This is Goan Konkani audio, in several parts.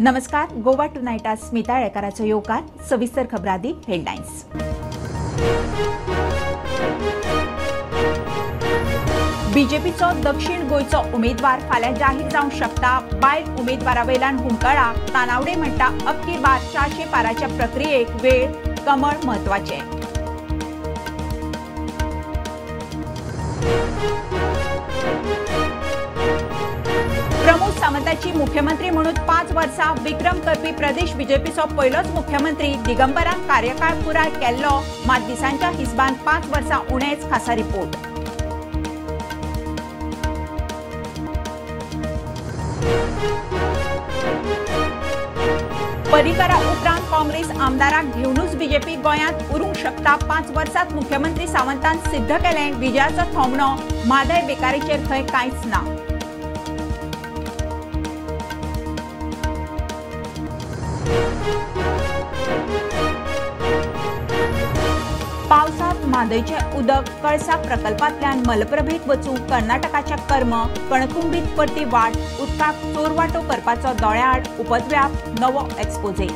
नमस्कार, गोवा टुनायटात स्मिता येळकाराचो येवकार. सविस्तर खबरादी हेडलायन्स. बीजेपीचो दक्षिण गोंयचो उमेदवार फाल्यां जाहीर जावंक शकता. बायल उमेदवारा वयल्यान हुमकळा. तानावडे म्हणटा अब की बार 400 पाराच्या प्रक्रियेक वेळ कमळ म्हत्वाचें. प्रमोद सावंताची मुख्यमंत्री म्हणून 5 वर्सां विक्रम करपी प्रदेश बीजेपीचो पयलोच मुख्यमंत्री. दिगंबरान कार्यकाळ पुराय केल्लो, मात दिसांच्या हिसबान 5 वर्सां उणेच. खासा रिपोर्ट. पर्रीकरा उपरांत काँग्रेस आमदाराक घेवनूच बीजेपी गोंयांत उरूंक शकता. 5 वर्सांत मुख्यमंत्री सावंतान सिद्ध केलें विजयाचो थोमणो. म्हादय बेकारीचेर थंय कांयच ना. पावसांत म्हादयचें उदक कळसा प्रकल्पांतल्यान मलप्रभेक वचूंक कर्नाटकाच्या कर्म. कणकुंबीत परती वाट. उदकाक चोरवाटो करपाचो दोळ्याआड उपद्व्याप. नवो एक्सपोजे.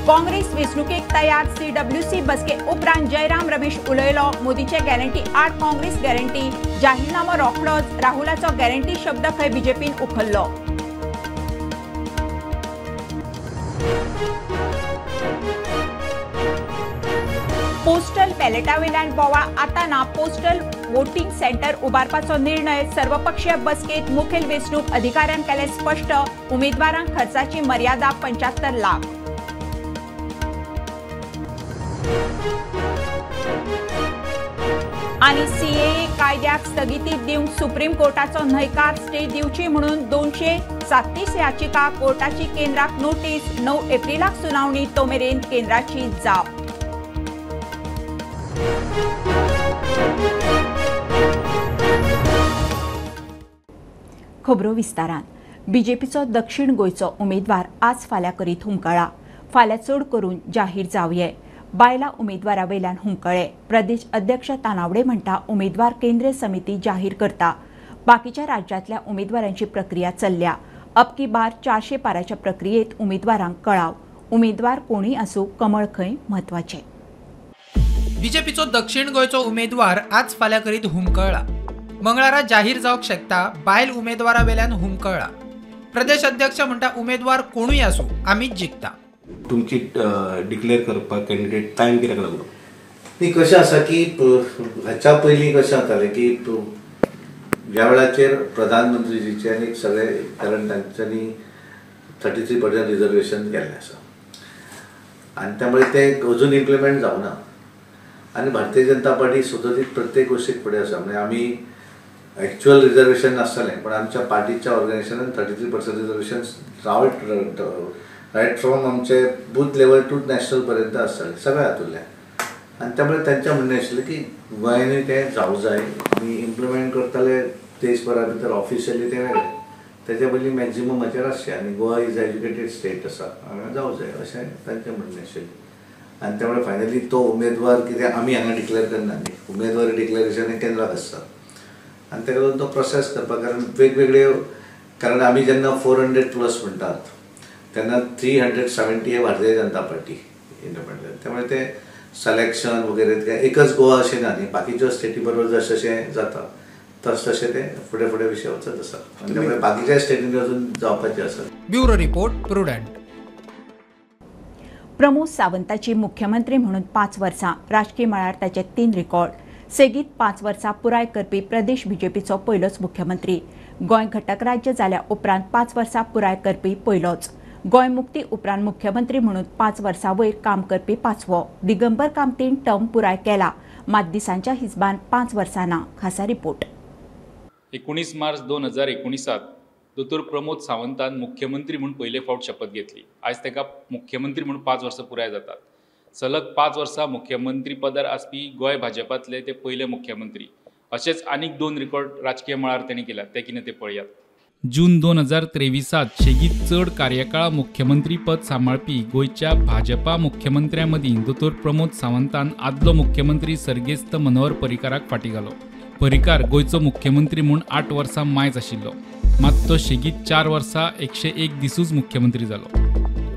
काँग्रेस वेंचणुकेक तयार. सीडब्ल्यूसी बसके उपरांत जयराम रमेश उलयलो. मोदीचे गॅरंटी आड काँग्रेस गॅरंटी. जाहीरनामो रोखडोच. राहुलाचो गॅरंटी शब्द खंय बीजेपीन उखल्लो. पोस्टल बॅलेटावेल्यान बोवाळ आतां ना. पोस्टल वोटिंग सेंटर उबारपाचो निर्णय. सर्वपक्षीय बसकेंत मुखेल वेंचणूक अधिकाऱ्यान केलें स्पश्ट. उमेदवारांक खर्चाची मर्यादा 75 लाख. आनी सीएए कायद्याक स्थगिती दिवंक सुप्रीम कोर्टाचो न्हयकार. स्टे दिवची म्हणून 237 याचिका. कोर्टाची केंद्राक नोटीस. 9 एप्रिलाक सुनावणी, तो मेरेन केंद्राची जाप. खबरो विस्तारान. बीजेपीचो दक्षिण गोंयचो उमेदवार आज फाल्यां करीत हुमकळा. फाल्यां चड करून जाहीर जावये. बायला उमेदवारा वयल्यान हुमकळे. प्रदेश अध्यक्ष तानावडे म्हणटा उमेदवार केंद्रीय समिती जाहीर करता. बाकीच्या राज्यांतल्या उमेदवारांची प्रक्रिया चल्ल्या. अब की बार 400 पाराच्या प्रक्रियेत उमेदवारांक कळाव. उमेदवार कोणूय आसूं, कमळ खंय म्हत्वाचें. बीजेपीचो दक्षिण गोंयचो उमेदवार आज फाल्यां करीत हुमकळा. मंगळारा जाहीर जावंक शकता. बायल उमेदवारा वेल्यान हुमकळा. प्रदेश अध्यक्ष म्हणटा उमेदवार कोणूय आसूं, आमीच जिखता. तुमची डिक्लेअर करपाक कॅन्डिडेट टायम कित्याक लागलो? न्ही, कशें आसा की हाच्या पयलीं कशें जातालें की ह्या वेळाचेर प्रधानमंत्रीजीचे आनी सगळे, कारण तांच्यांनी 33% रिजर्वेशन केल्लें आसा आनी त्यामुळे तें अजून इम्प्लिमेंट जावना. आनी भारतीय जनता पार्टी सतत प्रत्येक गोश्टीक फुडें आसा. म्हणजे आमी एक्चुअल रिजर्वेशन नासतालें, पण आमच्या पार्टीच्या ऑर्गनायझेशनान 33% रिजर्वेशन रायट फ्रॉम आमचे बूथ लेवल टू नॅशनल पर्यंत आसतालें सगळ्या हातूंतल्यान. आनी त्यामुळे तांचें म्हणणें आशिल्लें की गोंयांनूय तें जावं जाय. आमी इम्प्लिमेंट करताले देशभरा भितर ऑफिशियली तें वेगळें, तेच्या पयलीं मॅक्झिममाचेर आसचें. आनी गोवा is educated state आसा, हांगा जावं जाय अशें तांचें म्हणणें आशिल्लें. आनी त्यामुळे फायनली तो उमेदवार कितें आमी हांगा डिक्लेअर करना न्ही, उमेदवारी डिक्लेरेशन हें केंद्राक आसता आनी ताका लागून तो प्रोसेस करपाक, कारण वेगवेगळे, कारण आमी जेन्ना 400+ म्हणटात तेन्ना 370 हे भारतीय जनता पार्टी इंडिपेंडंट. त्यामुळे ते सिलेक्शन वगैरे एकच गोवा अशें ना न्ही, बाकीच्या स्टेटी बरोबर जशें जशें जाता तस तशें ते फुडें फुडें विशय वचत आसा. आनी त्यामुळे बाकीच्या स्टेटींनी अजून जावपाचें आसा. Bureau report, Prudent. Pramod सावंताची मुख्यमंत्री म्हणून 5 वर्सां राजकी मळार ताचे 3 रिकॉर्ड. सेगीत 5 वर्सां पुराय करपी प्रदेश बीजेपीचो पयलोच मुख्यमंत्री. गोंय घटक राज्य जाल्या उपरांत 5 वर्सां पुराय करपी पयलोच. गोंय मुक्ती उपरांत मुख्यमंत्री म्हणून 5 वर्सां वयर काम करपी 5वो. दिगंबर कामतीन टर्म पुराय केला, मात दिसांच्या हिसबान 5 वर्सां ना. खासा रिपोर्ट. 19 मार्च 2019 दोतोर प्रमोद सावंतान मुख्यमंत्री म्हूण पयले फावट शपथ घेतली. आयज ताका मुख्यमंत्री म्हूण 5 वर्सां पुराय जातात. सलग 5 वर्सां मुख्यमंत्री पदार आसपी गोंय भाजपांतले ते पयले मुख्यमंत्री. अशेंच आनीक 2 रिकॉर्ड राजकीय मळार तेणी केल्यात, ते कितें ते पळयात. जून 2023 सेगीत चड कार्यकाळ मुख्यमंत्री पद सांबाळपी गोंयच्या भाजपा मुख्यमंत्र्यां मदीं दोतोर प्रमोद सावंतान आदलो मुख्यमंत्री सर्गेस्त मनोहर पर्रीकाराक फाटीं घालो. पर्रीकार गोंयचो मुख्यमंत्री म्हूण 8 वर्सां मायज आशिल्लो, मात तो शेगीत 4 वर्सां 101 दिसूच मुख्यमंत्री जालो.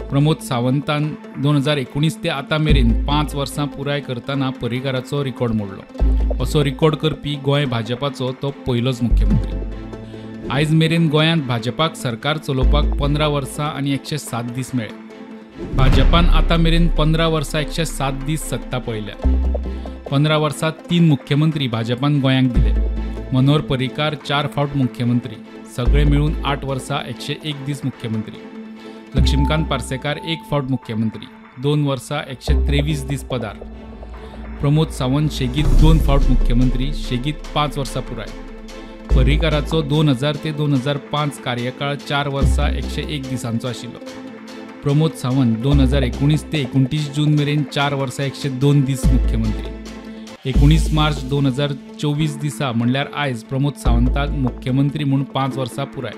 प्रमोद सावंतान 2019 ते आतां मेरेन 5 वर्सां पुराय करतना पर्रीकाराचो रिकॉर्ड मोडलो. असो रिकॉर्ड करपी गोंय भाजपाचो तो पयलोच मुख्यमंत्री. आयज मेरेन गोंयांत भाजपाक सरकार चलोवपाक 15 वर्सां आनी 107 दीस मेळ्ळे. भाजपान आतां मेरेन 15 वर्सां 107 दीस सत्ता पळयल्या. 15 वर्सां 3 मुख्यमंत्री भाजपान गोंयांक दिले. मनोहर पर्रीकार 4 फावट मुख्यमंत्री, सगळे मेळून 8 वर्सां 101 दीस मुख्यमंत्री. लक्ष्मीकांत पार्सेकार 1 फावट मुख्यमंत्री, 2 वर्सां 123 दीस पदार. प्रमोद सावंत शेगीत 2 फावट मुख्यमंत्री, शेगीत 5 वर्सां पुराय. पर्रीकाराचो 2000 ते 2005 कार्यकाळ 4 वर्सां 101 दिसांचो आशिल्लो. प्रमोद सावंत 2019 ते 29 जून मेरेन 4 वर्सां 102 दीस मुख्यमंत्री. 19 मार्च 2024 दिसा म्हणल्यार आयज प्रमोद सावंताक मुख्यमंत्री म्हूण 5 वर्सां पुराय.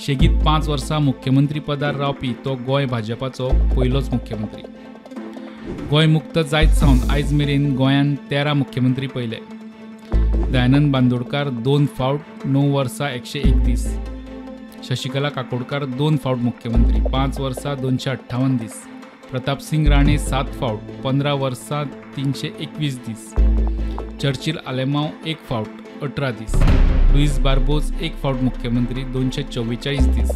शेगीत 5 वर्सां मुख्यमंत्री पदार रावपी तो गोंय भाजपाचो पयलोच मुख्यमंत्री. गोंय मुक्त जायत सावन आयज मेरेन गोंयान 13 मुख्यमंत्री पळयले. दयानंद बांदोडकार 2 फावट 9 वर्सां 101 दीस. शशिकला काकोडकार 2 फावट मुख्यमंत्री, 5 वर्सां 258 दीस. प्रतापसिंग राणे 7 फावट, 15 वर्सां 321 दीस. चर्चिल आलेमाव 1 फावट 18 दीस. लुईस बार्बोज 1 फावट मुख्यमंत्री, 244 दीस.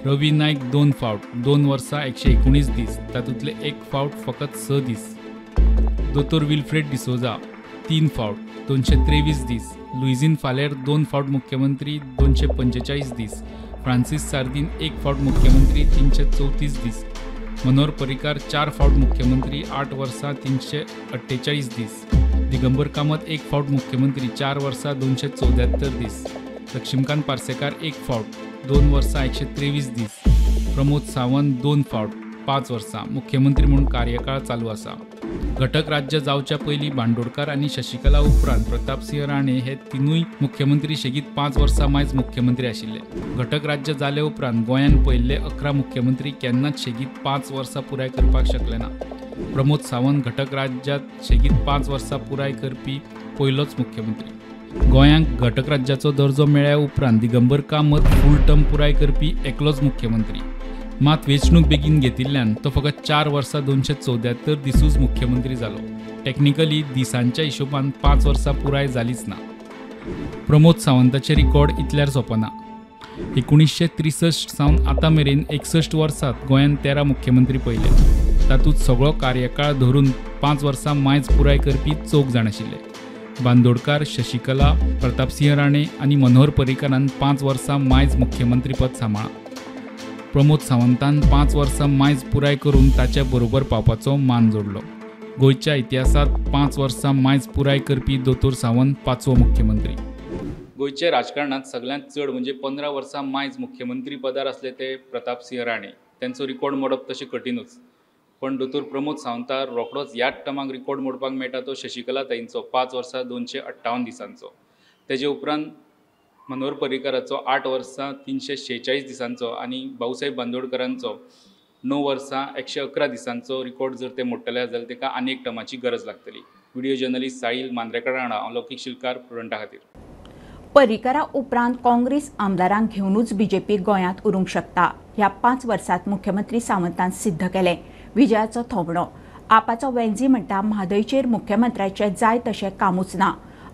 रवी नायक 2 फावट, 2 वर्सां 119 दीस, तातूंतले 1 फावट फकत 6 दीस. दोतोर विल्फ्रेड डिसोजा 3 फावट, 223 दीस. लुइझिन फालेर 2 फावट मुख्यमंत्री, 245 दीस. फ्रांसीस सार्दीन 1 फावट मुख्यमंत्री, 334 दीस. मनोहर पर्रीकार 4 फावट मुख्यमंत्री, 8 वर्सां 348 दीस. दिगंबर कामत 1 फावट मुख्यमंत्री, 4 वर्सां 274 दीस. लक्ष्मीकांत पार्सेकार 1 फावट, 2 वर्सां 123 दीस. प्रमोद सावंत 2 फावट, 5 वर्सां मुख्यमंत्री म्हूण कार्यकाळ चालू आसा. घटक राज्य जावच्या पयलीं बांदोडकार आनी शशिकला उपरांत प्रतापसिंह राणे हे 3 मुख्यमंत्री शेगीत 5 वर्सां मायज मुख्यमंत्री आशिल्ले. घटक राज्य जाले उपरांत गोंयान पयले 11 मुख्यमंत्री केन्नाच शेगीत 5 वर्सां पुराय करपाक शकले ना. प्रमोद सावंत घटक राज्यांत शेगीत 5 वर्सां पुराय करपी पयलोच मुख्यमंत्री. गोंयांक घटक राज्याचो दर्जो मेळ्ळ्या उपरांत दिगंबर कामत फूल टर्म पुराय करपी एकलोच मुख्यमंत्री. मात वेंचणूक बेगीन घेतिल्ल्यान तो फकत 4 वर्सां 274 दिसूच मुख्यमंत्री जालो. टेक्निकली दिसांच्या हिशोबान 5 वर्सां पुराय जालीच ना. प्रमोद सावंताचे रिकॉर्ड इतल्यार सोंपना. 1963 सावन आतां मेरेन 61 वर्सांत गोंयान 13 मुख्यमंत्री पळयले. तातूंत सगळो कार्यकाळ धरून 5 वर्सां मायज पुराय करपी 4 जाण आशिल्ले. बांदोडकार, शशिकला, प्रतापसिंह राणे आनी मनोहर पर्रीकारान 5 वर्सां मायज मुख्यमंत्रीपद सांबाळ्ळां. प्रमोद सावंतान 5 वर्सां मायज पुराय करून ताच्या बरोबर पावपाचो मान जोडलो. गोंयच्या इतिहासांत 5 वर्सां मायज पुराय करपी दोतोर सावंत 5वो मुख्यमंत्री. गोंयच्या राजकारणांत सगळ्यांत चड म्हणजे 15 वर्सां मायज मुख्यमंत्री पदार आसले ते प्रतापसिंह राणे. तेंचो रिकॉर्ड मोडप तशें कठीणूच, पण दोतोर प्रमोद सावंताक रोखडोच ह्याच टर्माक रिकॉर्ड मोडपाक मेळटा तो शशिकला ताईंचो 5 वर्सां 258 दिसांचो. तेजे उपरांत मनोहर पर्रीकाराचो 8 वर्सां 346 दिसांचो आनी भाऊसाहेब बांदोडकरांचो 9 वर्सां 111 दिसांचो रिकॉर्ड जर ते मोडटले जाल्यार ताका आनी एक टर्माची गरज लागतली. व्हिडिओ जर्नलिस्ट साहिल मांद्रेकर वांगडा हांव लौकीक शिलकार, प्रुडंटा खातीर. पर्रीकारा उपरांत काँग्रेस आमदारांक घेवनूच बीजेपी गोंयांत उरूंक शकता. ह्या 5 वर्सांत मुख्यमंत्री सावंतान सिद्ध केलें. विजयाचो थोमणो. आपाचो वेंजी म्हणटा म्हादयचेर मुख्यमंत्र्याचें जाय तशें कामूच ना.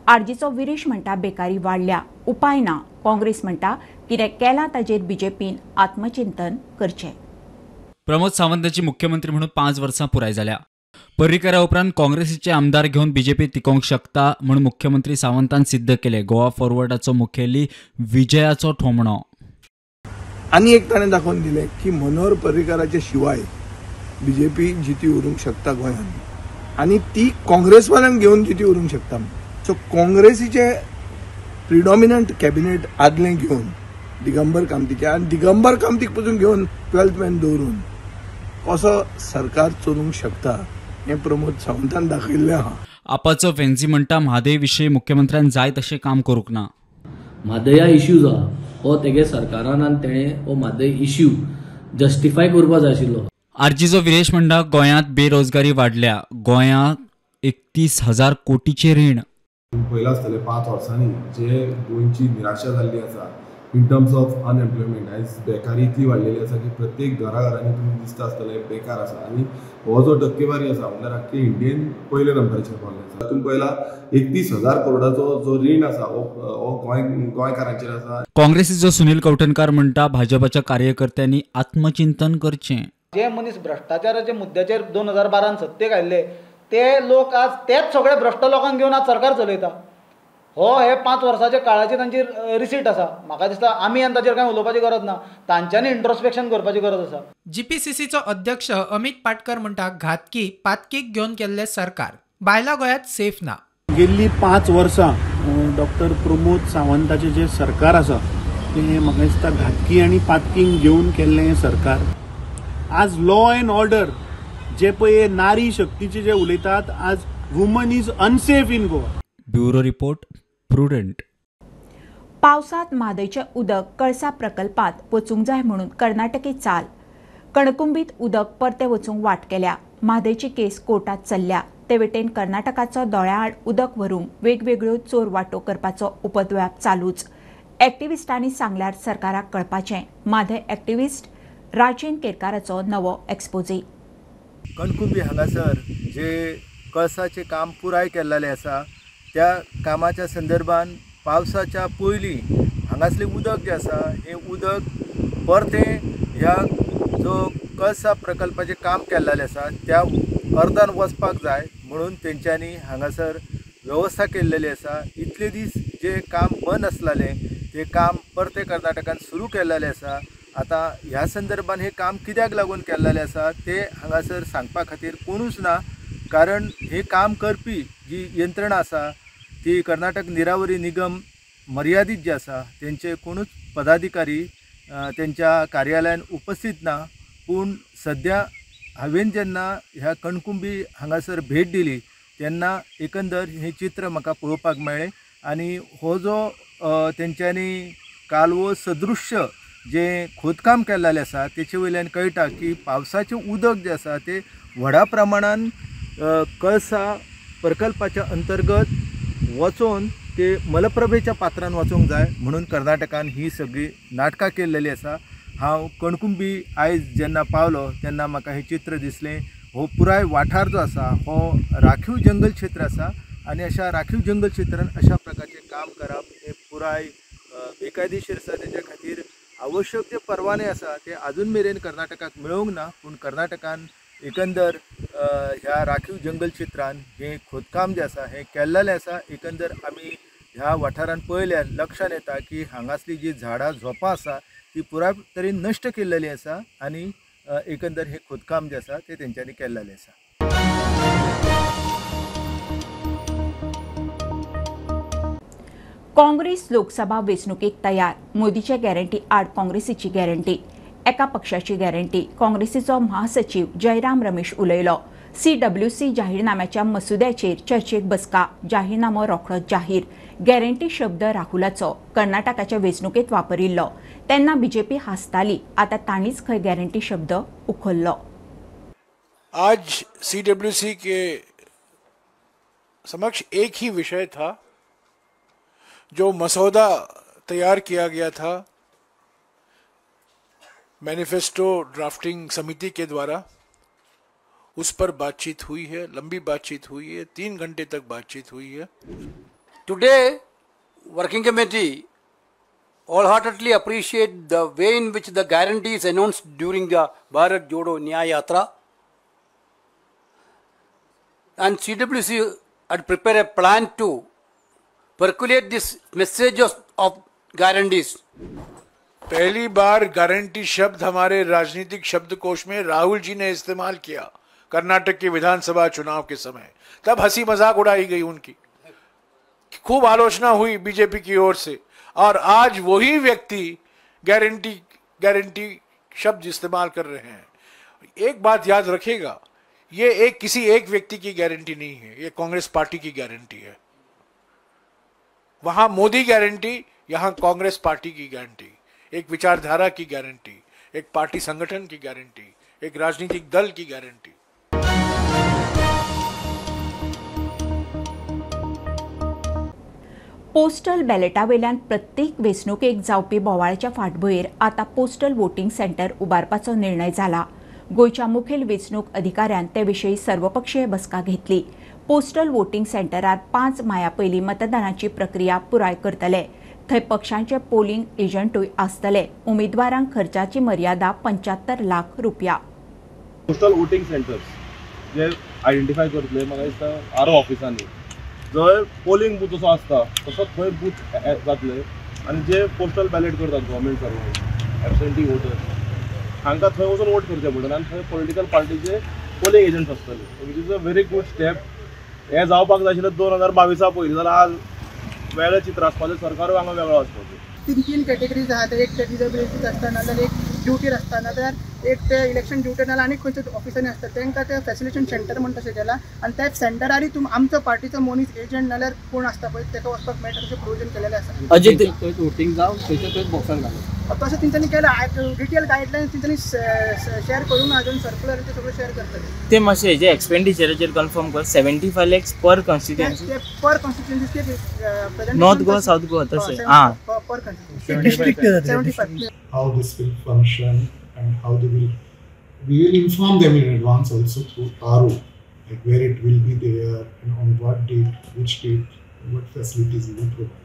आरजीचो विरेश म्हणटा बेकारी वाडल्या, उपाय ना. काँग्रेस म्हणटा कितें केलां ताजेर बीजेपीन आत्मचिंतन करचें. प्रमोद सावंताची मुख्यमंत्री म्हणून 5 वर्सां पुराय जाल्या. पर्रीकारा उपरांत काँग्रेसीचे आमदार घेवन बीजेपी तिकोवंक शकता म्हूण मुख्यमंत्री सावंतान सिद्ध केले. गोवा फॉरवर्डाचो मुखेली विजयाचो ठोमणो. आनी एक ताणें दाखोवन दिलें की मनोहर पर्रीकाराचे शिवाय बीजेपी जिती उरूंक शकता गोंयांत आनी ती काँग्रेसवाल्यांक घेवन जिती उरूंक शकता. सो काँग्रेसीचे प्रिडॉमिनंट कॅबिनेट आदलें घेवन दिगंबर कामतीचे आनी दिगंबर कामतीक पसून घेवन 12th man दवरून कसो सरकार चलोवंक शकता हें प्रमोद सावंतान दाखयल्लें आहा. आपाचो फेन्सी म्हणटा म्हादय विशीं मुख्यमंत्र्यान जाय तशें काम करूंक ना. म्हादया इश्यू जो आहा हो तेगे सरकारान आनी तेणें हो म्हादय इश्यू जस्टिफाय करपा जाय आशिल्लो. आरजीचो विरेश म्हणटा गोंयांत बेरोजगारी वाडल्या, गोंयांत 31,000 कोटीचें रीण. पयलां आसतलें 5 वर्सांनी जे गोंयची निराशा जाल्ली आसा इन टर्म्स ऑफ अनएम्प्लॉयमेंट, आयज बेकारी इतली वाडलेली आसा की प्रत्येक घराघरांनी तुमी दिसता आसतलें बेकार आसा आनी हो जो टक्केवारी आसा म्हणल्यार आख्खे इंडियेन पयल्या नंबराचेर पावल्ले आसा. तातूंत पयला 31,000 करोडाचो जो रीण आसा हो गोंयकारांचेर आसा. काँग्रेसीचो सुनील कवठणकार म्हणटा भाजपाच्या कार्यकर्त्यांनी आत्मचिंतन करचें. जे मनीस भ्रश्टाचाराच्या मुद्द्याचेर 2012 सत्तेक आयिल्ले ते लोक आज तेच सगळे भ्रश्ट लोकांक घेवन आज सरकार चलयता. हो हे 5 वर्साच्या काळाची तांची रिसीट आसा. म्हाका दिसता आमी आनी ताचेर कांय उलोवपाची गरज ना, तांच्यांनी इंट्रोस्पेक्शन करपाची गरज आसा. जीपीसीसीचो अध्यक्ष अमित पाटकर म्हणटा घातकी पातकीक घेवन केल्ले सरकार, बायलां गोंयांत सेफ ना. गेल्ली 5 वर्सां डॉक्टर प्रमोद सावंताचें जें सरकार आसा तें म्हाका दिसता घातकी आनी पातकींक घेवन केल्लें सरकार. आज लॉ एन्ड ऑर्डर जे पळय नारी शक्तीचे जे उलयतात, आज woman is unsafe in Goa. Bureau report, Prudent. पावसांत म्हादयचें उदक कळसा प्रकल्पांत वचूंक जाय म्हणून कर्नाटके चाल. कणकुंबीत उदक परतें वचूंक वाट केल्या. म्हादयची केस कोर्टांत चल्ल्या. ते वटेन कर्नाटकाचो दोळ्याआड उदक व्हरूंक वेगवेगळ्यो चोर वाटो करपाचो उपद्व्याप चालूच. एक्टिविस्टांनी सांगल्यार सरकाराक कळपाचें. म्हादय एक्टिविस्ट राजेन केरकाराचो नवो एक्सपोजे. कणकुंबी हांगासर जे कळसाचें काम पुराय केल्लें आसा त्या कामाच्या संदर्भान पावसाच्या पयलीं हांगासलें उदक जें आसा हें उदक परतें ह्या जो कळसा प्रकल्पाचें काम केल्लें आसा त्या अर्दान वचपाक जाय म्हणून तेंच्यांनी हांगासर वेवस्था केल्लेली आसा. इतले दीस जे काम बंद आसलेलें तें काम परतें कर्नाटकान सुरू केल्लें आसा. आतां ह्या संदर्भान हें काम कित्याक लागून केल्लें आसा तें हांगासर सांगपा खातीर कोणूच ना, कारण हें काम करपी जी यंत्रणा आसा ती कर्नाटक निरावरी निगम मर्यादीत जे आसा तेंचे कोणूच पदाधिकारी तेंच्या कार्यालयान उपस्थित ना. पूण सद्या हांवें जेन्ना ह्या कणकुंबी हांगासर भेट दिली तेन्ना एकंदर हें चित्र म्हाका पळोवपाक मेळ्ळें आनी हो जो तेंच्यांनी कालवो सदृश्य जें खोदकाम केल्लें आसा तेचे वयल्यान कळटा की पावसाचें उदक जें आसा तें व्हडा प्रमाणान कळसा प्रकल्पाच्या अंतर्गत वचोन ते मलप्रभेच्या पात्रान वचूंक जाय म्हणून कर्नाटकान ही सगळी नाटकां केल्लेली आसा. हांव कणकुंबी आयज जेन्ना पावलो तेन्ना म्हाका हें चित्र दिसलें. हो पुराय वाठार जो आसा हो राखीव जंगल क्षेत्र आसा आनी अशा राखीव जंगल क्षेत्रान अशा प्रकारचें काम करप हें पुराय बेकायदेशीर आसा. तेच्या खातीर आवश्यक जे परवाने आसा ते आजून मेरेन कर्नाटकाक मेळूंक ना, पूण कर्नाटकान एकंदर ह्या राखीव जंगल क्षेत्रान हें खोदकाम जें आसा हें केल्लेलें आसा. एकंदर आमी ह्या वाठारान पळयल्यार लक्षांत येता की हांगासली जी झाडां झोपां आसा ती पुराय तरेन नश्ट केल्लेली आसा आनी एकंदर हें खोदकाम जें आसा तें तेंच्यांनी केल्लेलें आसा. काँग्रेस लोकसभा वेंचणुकेक तयार. मोदीचे गॅरंटी आड काँग्रेसीची गॅरंटी, एका पक्षाची गॅरंटी. काँग्रेसीचो महासचिव जयराम रमेश उलयलो. सीडब्ल्यूसी जाहीरनाम्याच्या मसुद्याचेर चर्चेक बसका. जाहीरनामो रोखडोच जाहीर. गॅरंटी शब्द राहुलाचो कर्नाटकाच्या वेंचणुकेत वापरिल्लो तेन्ना बीजेपी हासताली, आतां तांणीच खंय गॅरंटी शब्द उखल्लो. आज सीडब्ल्यूसी के समक्ष एक ही विषय था, जो मसौदा तैयार किया गया था मैनिफेस्टो ड्राफ्टिंग समिति के द्वारा, उस पर बातचीत हुई है, लंबी बातचीत हुई है, 3 घंटे तक बातचीत हुई है। Today working committee wholeheartedly appreciate the way in which the guarantees announced during the Bharat Jodo Nyay Yatra, and CWC had prepared a plan to percolate this message of guarantees. पहली बार गारंटी शब्द हमारे राजनीतिक शब्दकोश में राहुल जी ने इस्तेमाल किया कर्नाटक के विधानसभा चुनाव के समय। तब हंसी मजाक उड़ाई गई उनकी, खूब आलोचना हुई बीजेपी की ओर से, और आज वही व्यक्ति गारंटी गारंटी शब्द इस्तेमाल कर रहे हैं। एक बात याद रखिएगा, ये एक किसी एक व्यक्ति की गारंटी नहीं है, ये कांग्रेस पार्टी की गारंटी है। वहां मोदी गारंटी, यहां कांग्रेस पार्टी की गारंटी, एक विचारधारा की गारंटी, एक पार्टी संगठन की गारंटी, एक राजनीतिक दल की गारंटी। पोस्टल बॅलेटा वयल्यान प्रत्येक वेंचणुकेक जावपी बोवाळाच्या फाटभुंयेर आतां पोस्टल वोटिंग सेंटर उबारपाचो निर्णय जाला. गोंयच्या मुखेल वेंचणूक अधिकाऱ्यान ते विशीं सर्वपक्षीय बसका घेतली. पोस्टल वोटिंग सेंटरार 5 माया पयलीं मतदानाची प्रक्रिया पुराय करतले. थंय पक्षांचे पोलिंग एजंटूय आसतले. उमेदवारांक खर्चाची मर्यादा 75 लाख रुपया. पोस्टल वोटिंग सेंटर्स जे आयडेंटिफाय करतले म्हाका दिसता आर ओ ऑफिसांनी जंय पोलिंग बूथ जसो आसता तसो थंय बूथ जातले आनी जे पोस्टल बॅलेट करतात गव्हर्मेंट सर्वंट एबसेंटी वोटर्स हांकां थंय वचून वोट करचे पडटले आनी थंय पॉलिटिकल पार्टीचे पोलिंग एजंट्स आसतले, which is a very good step. हें जावपाक जाय आशिल्लें 2022 पयलीं, जाल्यार आज वेगळें चित्र आसपाचें, सरकारूय हांगा वेगळो आसपाचें. 3 कॅटेगरीज आहात. एक ते डिजेबिलिटीज आसता, नाजाल्यार एक ड्युटीर आसता, नाजाल्यार एक ते इलेक्शन ड्युटीर, नाजाल्यार आनी खंयच्या ऑफिसांनी आसता. तांकां ते फॅसिलिटेशन सेंटर म्हण तशें केलां आनी त्या सेंटरारय आमचो पार्टीचो मनीस एजंट नाल्यार कोण आसता पळय ताका वचपाक मेळटा तशें प्रोविजन केलेलें आसा. अजय थंयच वोटींग जावं थंयच्या थंयच बॉक्सान घालूं तशें तेंच्यांनी केलां. डिटेल गायडलायन्स तेंच्यांनी शेअर करूंक ना अजून, सर्कुलर ते सगळें शेअर करतले. ते मातशें हेजे एक्सपेंडिचराचेर कन्फर्म कर. 75 lakhs per constituency, per constituency North Goa South Goa तशें आं पर constituency. How this will function and how they will, we will inform them in advance also through RO, like where it will be there and on what date, which date, what facilities we will provide.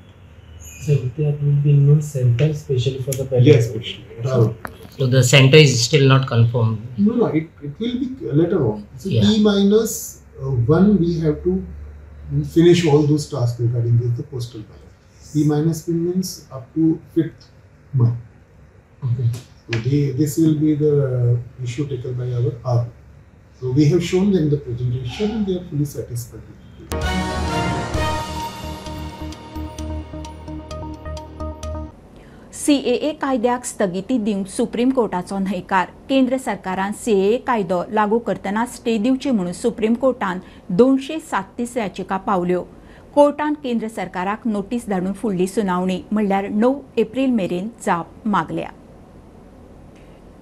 So there will be new center specially for the ballot? Yes, specially. RO. So the center is still not confirmed? No, no, it will be later on. So yeah. T-1 we have to finish all those tasks regarding this, the postal ballot. T-1 means up to 5th month. Okay. So this will be the issue taken by our RO. So we have shown them the presentation and they are fully satisfied with it. CAA कायद्याक स्थगिती दिवंक सुप्रीम कोर्टाचो न्हयकार. केंद्र सरकारान सीएए कायदो लागू करतना स्टे दिवची म्हणून सुप्रीम कोर्टान 237 याचिका पावल्यो. कोर्टान केंद्र सरकाराक नोटीस धाडून फुडली सुनावणी म्हणल्यार 9 एप्रिल मेरेन जाप मागल्या.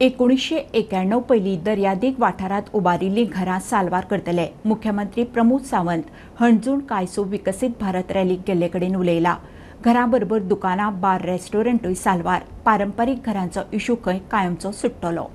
1991 पयलीं दर्यादेग वाठारांत उबारिल्लीं घरां साल्वार करतले. मुख्यमंत्री प्रमोद सावंत हणजूण कायसो विकसीत भारत रॅलीक गेल्ले कडेन उलयला. घरां बरोबर दुकानां, बार, रेस्टॉरंटूय साल्वार. पारंपारीक घरांचो इशू खंय कायमचो सुट्टलो.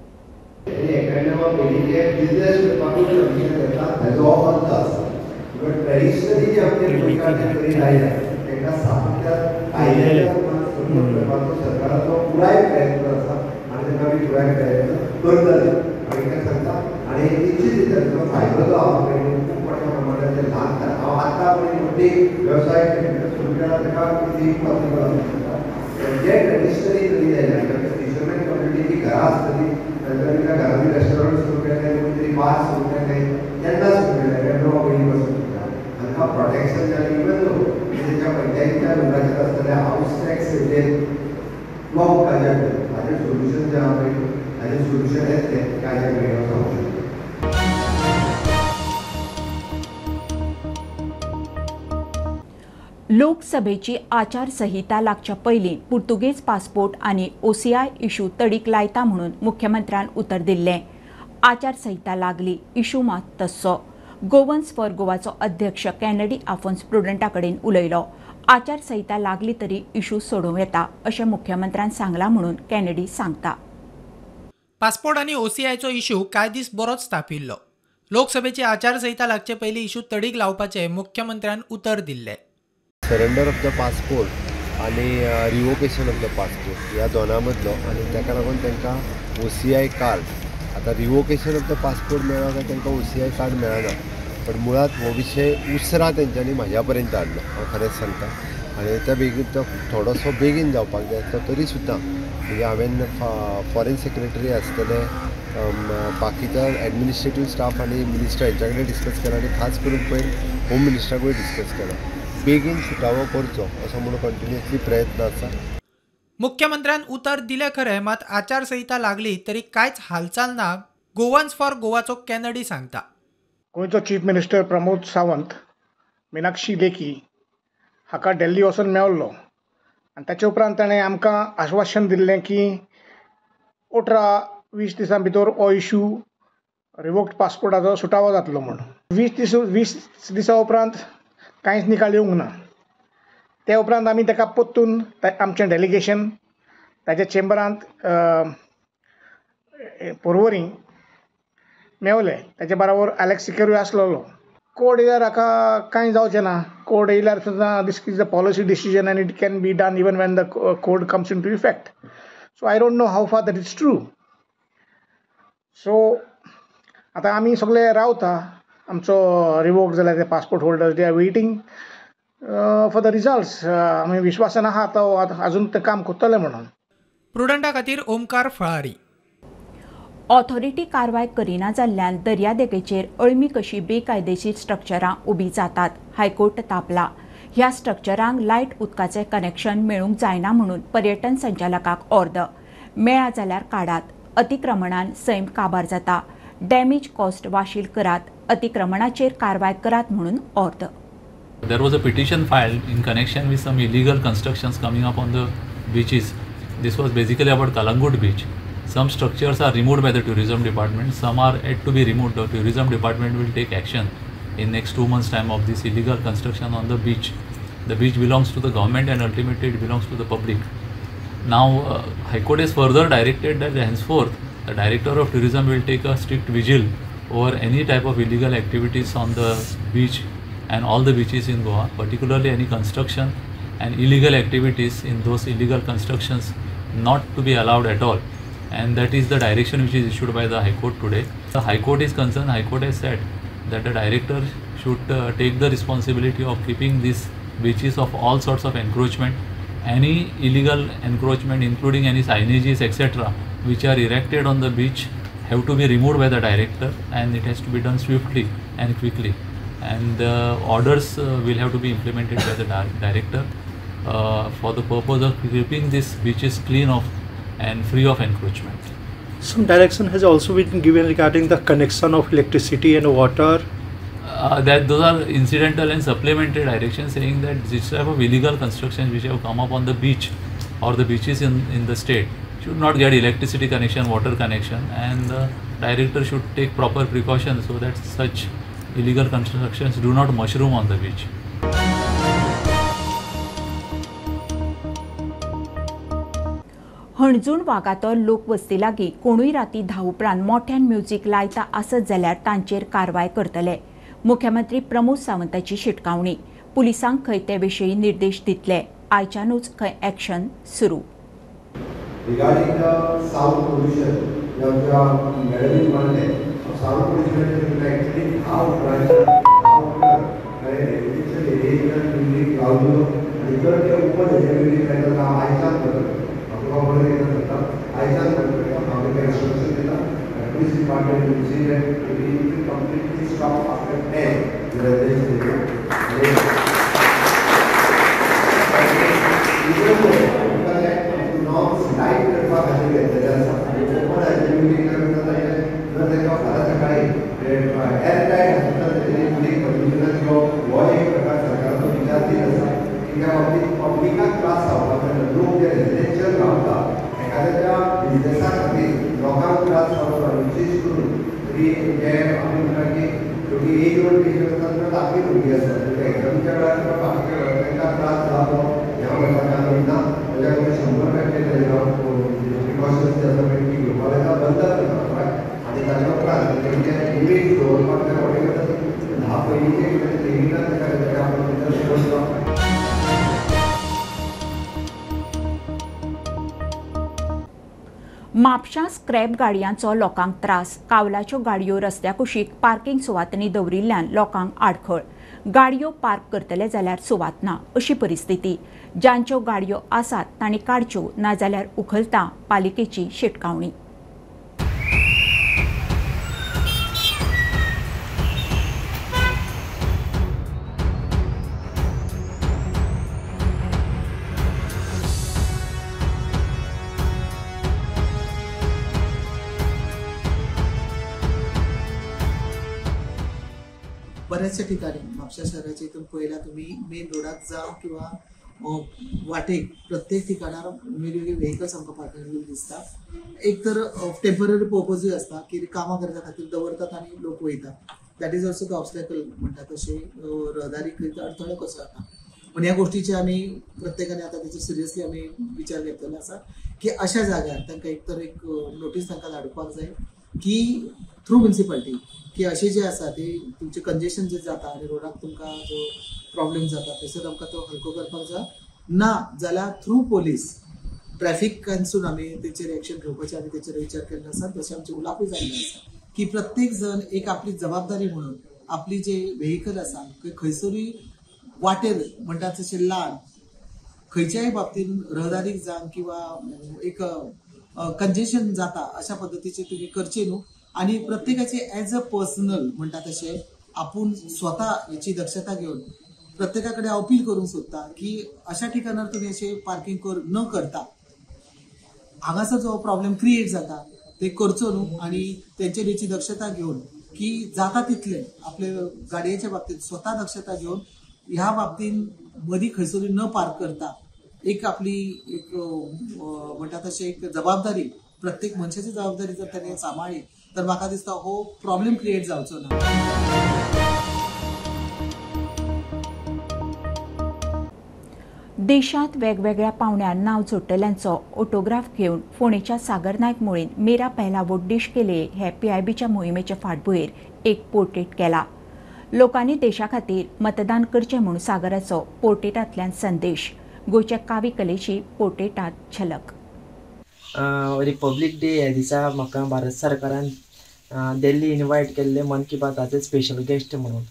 लोकसभेची आचारसंहिता लागच्या पयलीं पुर्तुगेज पासपोर्ट आनी ओसीआय इशू तडीक लायता म्हणून मुख्यमंत्र्यान उतर दिल्लें. आचारसंहिता लागली, इशू मात तस्सो. गोवन्स फॉर गोवाचो अध्यक्ष कॅनडी आफोन्स प्रुडंटा कडेन उलयलो. आचारसंहिता लागली तरी इशू सोडोवं येता अशें मुख्यमंत्र्यान सांगलां म्हणून कॅनडी सांगता. पासपोर्ट आनी ओसीआयचो इशू कांय दीस बरोच तापिल्लो. लोकसभेची आचारसंहिता लागचे पयलीं इशू तडीक लावपाचें मुख्यमंत्र्यान उतर दिल्लें. सरेंडर ऑफ the passport आनी रिवोकेशन ऑफ the passport ह्या दोना मदलो आनी ताका लागून तांकां ओसीआय कार्ड, आतां रिवोकेशन ऑफ the passport मेळ्ळा काय तांकां ओसीआय कार्ड मेळना, पण मुळात हो विशय उसरां तेंच्यांनी म्हाज्या पर्यंत हाडलो, हांव खरेंच सांगता. आनी त्या बेगीन तो थोडोसो बेगीन जावपाक जाय आसलो तरी सुद्दां म्हणजे हांवें फॉरेन सेक्रेटरी आसतले, बाकीच्या एडमिनिस्ट्रेटीव स्टाफ आनी मिनिस्टर हेंच्या कडेन डिस्कस केला आनी खास करून पयर होम मिनिस्टराकूय डिस्कस केला. बेगीन सुटावो करचो असो म्हणून कंटिन्युअसली प्रयत्न आसा. मुख्यमंत्र्यान उतर दिलें खरें, मात आचारसंहिता लागली तरी कांयच हालचाल ना. गोवन्स फॉर गोवाचो कॅनडी सांगता. गोंयचो चीफ मिनिस्टर प्रमोद सावंत मिनाक्षी लेखी हाका दिल्ली वचून मेळ्ळो आनी ताचे उपरांत ताणें आमकां आश्वासन दिल्लें की 18-20 दिसां भितर हो इशू रिवोक्ड पासपोर्टाचो सुटावो जातलो म्हूण. 20 दिसां उपरांत कांयच निकाल येवंक ना. ते उपरांत आमी ताका परतून आमचें डेलिगेशन ताच्या चेंबरांत पर्वरी मेवले. ताचे बरोबर एलेक्स सिकेरूय आसलेलो. कोड येयल्यार हाका कांय जावचें ना. कोड येयल्यार सुद्दां this is a policy decision and it can be done even when the code comes into effect. So I don't know how far that is true. So आतां आमी सगळे रावता, आमचो रिवोक जाल्यार ते passport holders they are waiting for the results. आमी विश्वासान आहा तो आजून तें काम करतले म्हणून. प्रुडंटा खातीर ओमकार फळारी. ऑथॉरिटी कारवाय करिना जाल्ल्यान दर्यादेगेचेर अळमी कशी बेकायदेशीर स्ट्रक्चरां उबी जातात. हायकोर्ट तापला. ह्या स्ट्रक्चरांक लायट उदकाचें कनेक्शन मेळूंक जायना म्हणून पर्यटन संचालकाक ऑर्द. मेळा जाल्यार काडात, अतिक्रमणान सैम काबार जाता, डॅमेज कॉस्ट वाशील करात, अतिक्रमणाचेर कारवाय करात म्हणून ऑर्द. There was a petition filed in connection with some illegal constructions coming up on the beaches. This was basically about Kalangut beach. Some structures are removed by the tourism department, some are yet to be removed. The tourism department will take action in next 2 months time of this illegal construction on the beach. The beach belongs to the government and ultimately it belongs to the public. Now High Court has further directed that henceforth the Director of Tourism will take a strict vigil over any type of illegal activities on the beach and all the beaches in Goa, particularly any construction and illegal activities in those illegal constructions not to be allowed at all. And that is the direction which is issued by the High Court today. The High Court is concerned. High Court has said that the director should take the responsibility of keeping these beaches of all sorts of encroachment, any illegal encroachment including any signages etc. which are erected on the beach have to be removed by the director, and it has to be done swiftly and quickly. And the orders will have to be implemented by the director for the purpose of keeping these beaches clean of and free of encroachment. Some direction has also been given regarding the connection of electricity and water. That those are incidental and supplementary directions saying that this type of illegal constructions which have come up on the beach or the beaches in the state should not get electricity connection, water connection, and the director should take proper precautions so that such illegal constructions do not mushroom on the beach. Anjuna Vagator लोकवस्ती लागीं कोणूय राती 10 उपरांत मोठ्यान म्युझिक लायता आसत जाल्यार तांचेर कारवाय करतले. मुख्यमंत्री प्रमोद सावंताची शिटकावणी. पुलिसांक खंय ते विशीं निर्देश दितले. आयच्यानूच खंय एक्शन सुरू. Regarding the sound pollution, आमच्या मॅडमीन म्हणलें सावंड पोल्युशनाचें एक्चुअली 10 उपरांत रेजिडेन्शियल एरियेंतल्यान म्युझिक लावलो आनी जर ते ओपन हेजें म्युझिक लायता हांव आयच्यान करतलो. म्हाका कितें जाता आयच्यान करतलो हांव ताका इन्स्ट्रक्शन दिता. Police department will see that it will completely stop after 10 residential area. Norms light करपा खातीर घेतलेले आसा आनी ओपन हाजें म्युझिक करता जाल्यार जर तांकां फाल्यां सकाळीं एअर टायट आसता ताजेर उदीक पोल्युशनाचो हो एक प्रकार सरकाराचो विचार दीत आसा की त्या बाबतींत पब्लिकाक त्रास जावपाक जायना. लोक जे रेजिडेन्शियल रावता एखाद्याच्या बिजनेसा खातीर लोकांक त्रास जावचो आनी विशेश करून तरी जे आमी म्हणटा की शेवटी एज ओल्ड पेशंट आसता किंवा धाकटी भुरगीं आसतात तांकां एग्जामीच्या वेळार किंवा बाकीच्या वेळार तांकां त्रास जावचो ह्या म्हणपाचें आमी ना. ताच्या खातीर 100% प्रिकॉशन्स जे आसा पळय ती घेवपाक जाय, बंद करपाक आनी ताच्या उपरांत तेंचे लिमीट दवरपाक जाय. वॉटेवर 10 पयलींचे कितें लिमिटान ताका आपण भितर. म्हापशां स्क्रॅप गाडयांचो लोकांक त्रास. कावलाच्यो गाडयो रस्त्या कुशीक पार्किंग सुवातांनी दवरिल्ल्यान लोकांक आडखळ. गाडयो पार्क करतले जाल्यार सुवात ना अशी परिस्थिती. जांच्यो गाडयो आसात तांणी काडच्यो, नाजाल्यार उखलता पालिकेची शिटकावणी. बऱ्याचशा ठिकाणी म्हापशा शहराच्या इथून पळयला तुमी मेन रोडाक जावं किंवा वाटेक प्रत्येक ठिकाणार वेगवेगळे व्हेकल्स आमकां पार्किंग दिसता. एक तर टेंपररी पर्पजूय आसता की कामां करपा खातीर दवरतात आनी लोक वयता. That is also the obstacle म्हणटा तशें रहदारी अडथळो कसो जाता. पण ह्या गोष्टीचे आमी प्रत्येकाने आतां तेचो सिरियसली आमी विचार घेतलेलो आसा की अशा जाग्यार तांकां एक तर एक नोटीस तांकां धाडपाक जाय की थ्रू म्युनिसिपालिटी की अशें जे आसा ते तुमचें कंजेशन जे जाता आनी रोडाक तुमकां जो प्रॉब्लेम जाता थंयसर आमकां तो हलको करपाक जाय, ना जाल्यार थ्रू पोलीस ट्रॅफिकांसून आमी तेचेर एक्शन घेवपाचें आमी तेचेर विचार केल्लो आसा. तशें आमचें उलोवपूय जाल्लें आसा की प्रत्येक जण एक आपली जबाबदारी म्हणून आपली जे व्हेकल आसा खंयसरूय वाटेर म्हणटा तशें ल्हान खंयच्याय बाबतीन रहदारीक जावं किंवा एक कंजेशन जाता अशा पद्दतीचे तुमी करचे न्हू आनी प्रत्येकाचे एज अ पर्सनल म्हणटा तशें आपूण स्वता हेची दक्षता घेवन प्रत्येका कडेन अपील करूंक सोदता की अशा ठिकाणार तुमी अशें पार्किंग न करता हांगासर जो प्रॉब्लेम क्रिएट जाता ते करचो न्हू आनी तेंचेर हेची दक्षता घेवन की जाता तितले आपले गाडयेच्या बाबतींत स्वता दक्षता घेवन ह्या बाबतीन मदीं खंयसरूय न पार्क करता एक आपली एक म्हणटा तशें एक जबाबदारी प्रत्येक मनशाची जबाबदारी जर ताणें सांबाळ्ळी तर म्हाका दिसता हो प्रॉब्लेम क्रिएट जावचो ना. देशांत वेगवेगळ्या पावंड्यार नांव जोडटल्यांचो ऑटोग्राफ घेवन फोंडेच्या सागर नायक मुळेन मेरा पहला वोट देश के लिए हे पीआयबीच्या मोहिमेचे फाटभुंयेर एक पोर्ट्रेट केला. लोकांनी देशा खातीर मतदान करचें म्हूण सागराचो पोर्ट्रेटांतल्यान संदेश. गोंयच्या कावी कलेची पोर्ट्रेटांत झलक. रिपब्लीक डे ह्या दिसा म्हाका भारत सरकारान दिल्ली इनवायट केल्ले मन की बाताचे स्पेशल गेस्ट म्हणून.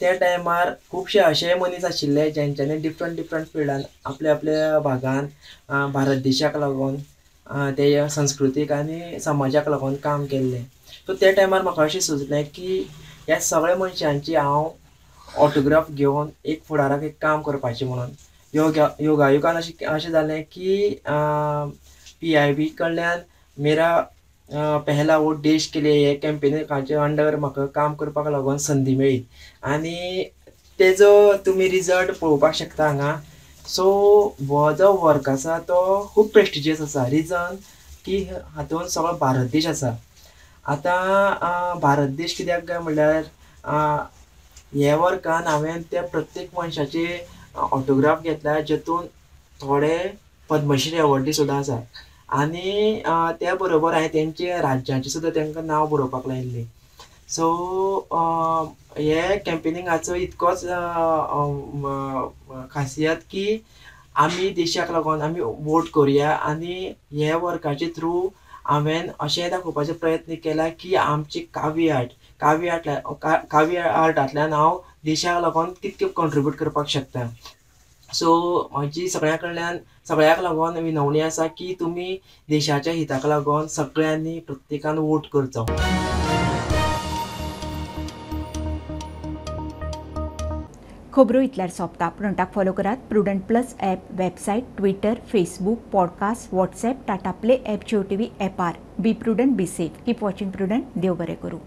त्या टायमार खुबशे अशेय मनीस आशिल्ले जेंच्यांनी डिफरंट डिफरंट फिल्डान आपल्या आपल्या भागान भारत देशाक लागून ते संस्कृतीक आनी समाजाक लागून काम केल्लें. सो त्या टायमार म्हाका अशें सुचलें की ह्या सगळ्या मनशांची हांव ऑटोग्राफ घेवन एक फुडाराक एक काम करपाचें म्हणून. योगायोगान अशें जालें की PIB कडल्यान मेरा पहला वोट देश के लिए हे कॅम्पेनाचे अंडर म्हाका काम करपाक लागून संदी मेळ्ळी आनी तेजो तुमी रिजल्ट पळोवपाक शकता हांगा. सो हो जो वर्क आसा तो खूब प्रेस्टिजियस आसा. रिजन की हातूंत सगळो भारत देश आसा. आतां भारत देश कित्याक काय म्हणल्यार हे वर्कान हांवें त्या प्रत्येक मनशाचे ऑटोग्राफ घेतला जेतून थोडे पद्मश्री अवॉर्डी सुद्दां आसा आनी त्या बरोबर हांवें तेंचे राज्याचें सुद्दां तांकां नांव बरोवपाक लायिल्लें. सो हे कॅम्पेनिंगाचो इतकोच खासियत की आमी देशाक लागून आमी वोट करुया आनी हे वर्काचे थ्रू हांवें अशें दाखोवपाचो प्रयत्न केला की आमची काव्य आर्टांतल्यान हांव देशाक लागून कितकें कॉन्ट्रिब्यूट करपाक शकता. सो म्हजी सगळ्यां कडल्यान सगळ्याक लागून विनवणी आसा की तुमी देशाच्या हिताक लागून सगळ्यांनी प्रत्येकान वोट करचो. खबरो इतल्यार सोंपता. प्रुडंटाक फॉलो करात Prudent plus app, website, Twitter, Facebook, podcast, WhatsApp, Tata play app, Jio TV ॲपार. Be prudent, be safe, keep watching Prudent. देव बरें करूं.